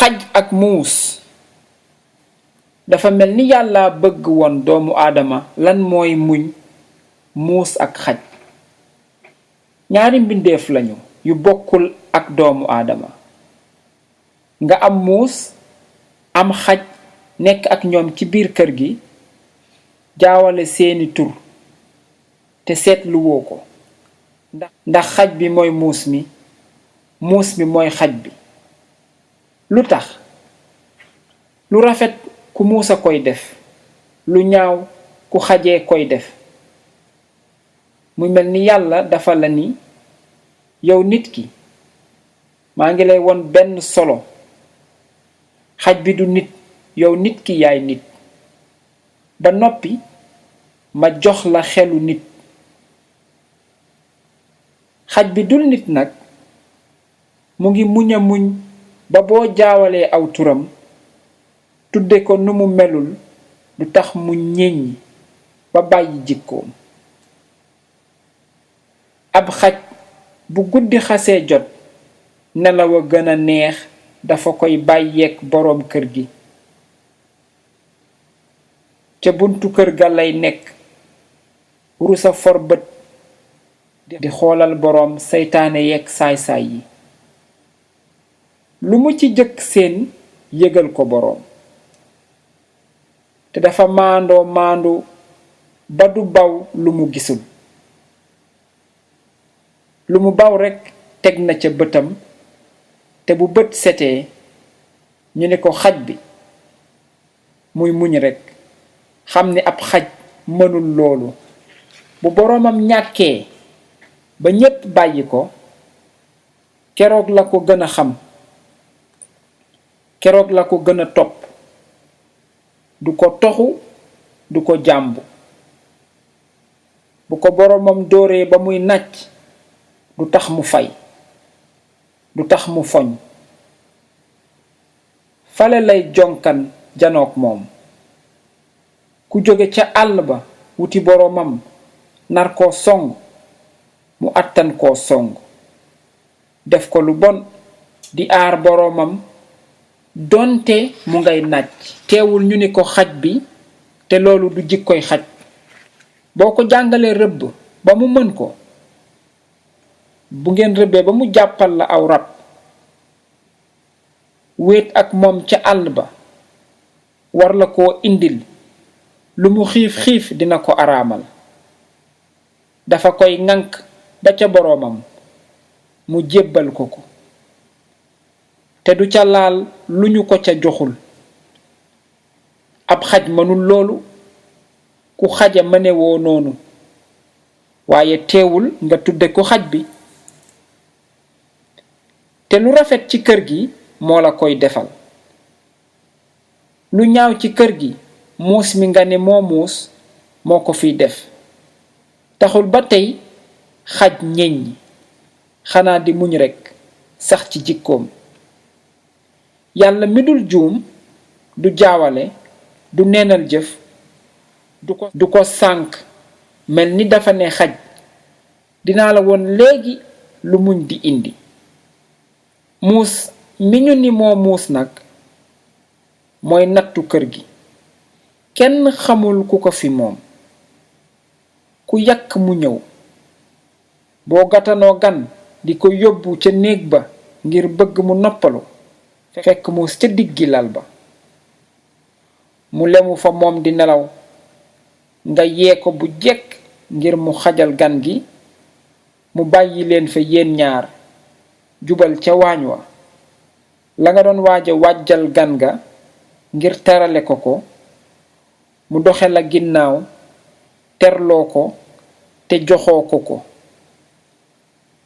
xaj ak muus dafa mel ni yàlla bëgg woon doomu aadama lan mooy muñ muus ak xaj ñaari mbindeef lañu yu bokkul ak doomu aadama nga am muus am xaj nekk ak ñoom ci biir kër gi jaawale seeni tur te seetluwoo ko ndax xaj bi mooy muus mi mooy xaj bi lu tax lu rafet ku muus a koy def lu ñaaw ku xajee koy def mu mel ni yàlla dafa la ni yow nit ki maa ngi lay won benn solo xaj bi du nit yow nit ki yaay nit ba noppi ma jox la xelu nit xaj bi dul nit nag mu ngi muñ a muñ ba boo jaawalee aw turam tudde ko nu mu melul du tax mu ñeññi ba bàyyi jikkoom ab xaj bu guddi xasee jot nelaw a gën a neex dafa koy bàyyeek boroom kër gi ca buntu kër ga lay nekk rusa for bët di xoolal boroom seytaane yeeg saay-saay yi lu mu ci jëkk seen yëgal ko boroom te dafa maandu ba du baw lu mu gisul lu mu baw rekk teg na ca bëtam te bu bët setee ñu ne ko xaj bi muy muñ rekk xam ni ab xaj mënul loolu bu boroomam ñàkkee ba ñépp bàyyi ko keroog la ko gën a xam keroog la ko gën a topp du ko toxu du ko jàmbu bu ko boroomam dóoree ba muy nàcc du tax mu fay du tax mu foñ fale lay jonkan janook moom ku jóge ca àll ba wuti boroomam nar koo song mu àttan koo song def ko lu bon di aar boroomam donte mu ngay nàcc teewul ñu ni ko xaj bi te loolu du jikkoy xaj boo ko jàngalee rëbb ba mu mën ko bu ngeen rëbbee ba mu jàppal la aw rab wéet ak moom ca àll ba war la koo indil lu mu xiif dina ko araamal dafa koy ŋànk ba ca boroomam mu jébbal ko ko te du ca laal lu ñu ko ca joxul ab xaj mënul loolu ku xaja mënewoo noonu waaye teewul nga tudde ko xaj bi te lu rafet ci kër gi moo la koy defal lu ñaaw ci kër gi muus mi nga ne moo muus moo ko fiy def taxul ba tey xaj ñeññi xanaa di muñ rekk sax ci jikkoom yàlla mi dul juum du jaawale du neenal jëf du ko sànk mel ni dafa ne xaj dinaa la woon léegi lu muñ di indi muus mi ñu ni moo muus nag mooy nattu kër gi kenn xamul ku ko fi moom ku yàkk mu ñëw boo gatanoo gan di ko yóbbu ca néeg ba ngir bëgg mu noppalu fekk muus ca diggi lal ba mu lemu fa moom di nelaw nga yee ko bu jekk ngir mu xajal gan gi mu bàyyi leen fa yéen ñaar jubal ca waañ wa la nga doon waaja wàjjal gan ga ngir terale ko ko mu doxe la ginnaaw terloo ko te joxoo ko ko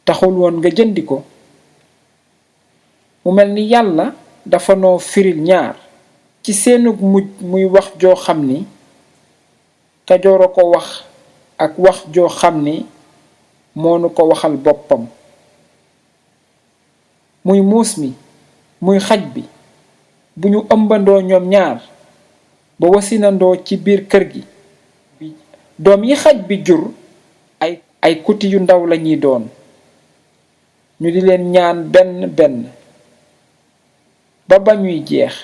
taxul woon nga jëndi ko mu mel ni yàlla dafa noo firil ñaar ci seenug mujj muy wax joo xam ni Kajoor a ko wax ak wax joo xam ni moonu ko waxal boppam muy muus mi muy xaj bi bu ñu ëmbandoo ñoom ñaar ba wasinandoo ci biir kër gi doom yi xaj bi jur ay kuti yu ndaw lañuy doon ñu di leen ñaan benn benn ba ñuy jeex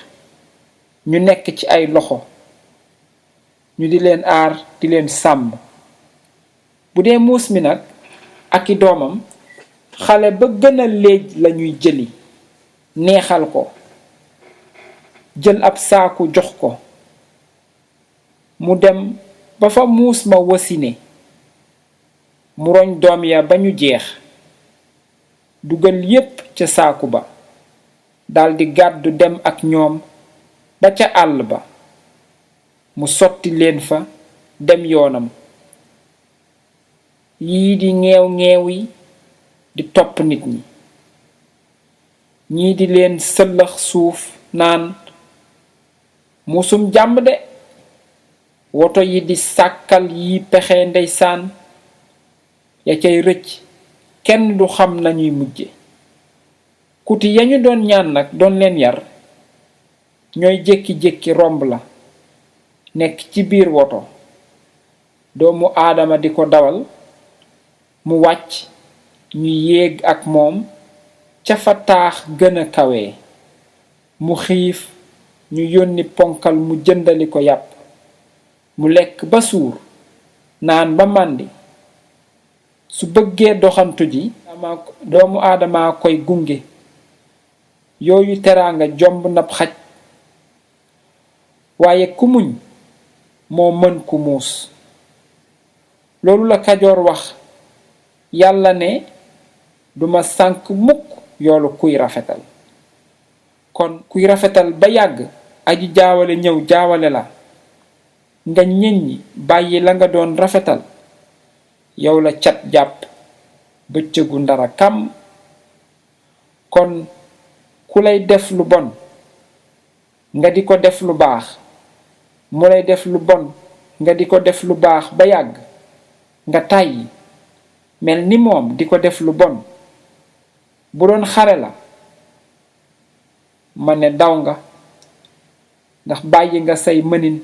ñu nekk ci ay loxo ñu di leen aar di leen sàmm. bu dee muus mi nag ak i doomam xale ba gën a léej lañuy jëli neexal ko jël ab saaku jox ko mu dem ba fa muus ma wasine mu roñ doom ya ba ñu jeex dugal yépp ca saaku ba daldi gàddu dem ak ñoom ba ca àll ba mu sotti leen fa dem yoonam. yii di ŋeew ŋeew yi di topp nit ñi ñii di leen sëllax suuf naan muusum jàmm de. woto yi di sàkkal yi pexe ndeysaan ya cay rëcc kenn du xam nañuy mujje. kuti yañu doon ñaan nag doon leen yar ñooy jékki-jékki romb la nekk ci biir woto doomu aadama di ko dawal mu wàcc ñu yéeg ak moom ca fa taax gën a kawe. mu xiif ñu yónni ponkal mu jëndali ko yàpp mu lekk ba suur naan ba màndi. su bëggee doxantu ji doomu aadama koy gunge. yooyu teraanga jomb nab xaj waaye ku muñ moo mën ku muus. loolu la Kajoor wax yàlla ne duma sànk mukk yoolu kuy rafetal. kon kuy rafetal ba yàgg aji jaawale ñëw jaawale la nga ñeññi bàyyi la nga doon rafetal yow la cat jàpp bëccëgu ndara kam. kon ku lay def lu bon nga di ko def lu baax mu lay def lu bon nga di ko def lu baax ba yàgg nga tàyyi mel ni moom di ko def lu bon. bu doon xare la ma ne daw nga ndax bàyyi nga say mënin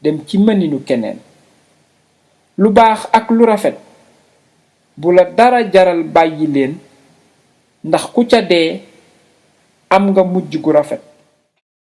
dem ci mëninu keneen. lu baax ak lu rafet bu la dara jaral bàyyi leen ndax ku ca dee am nga mujj gu rafet.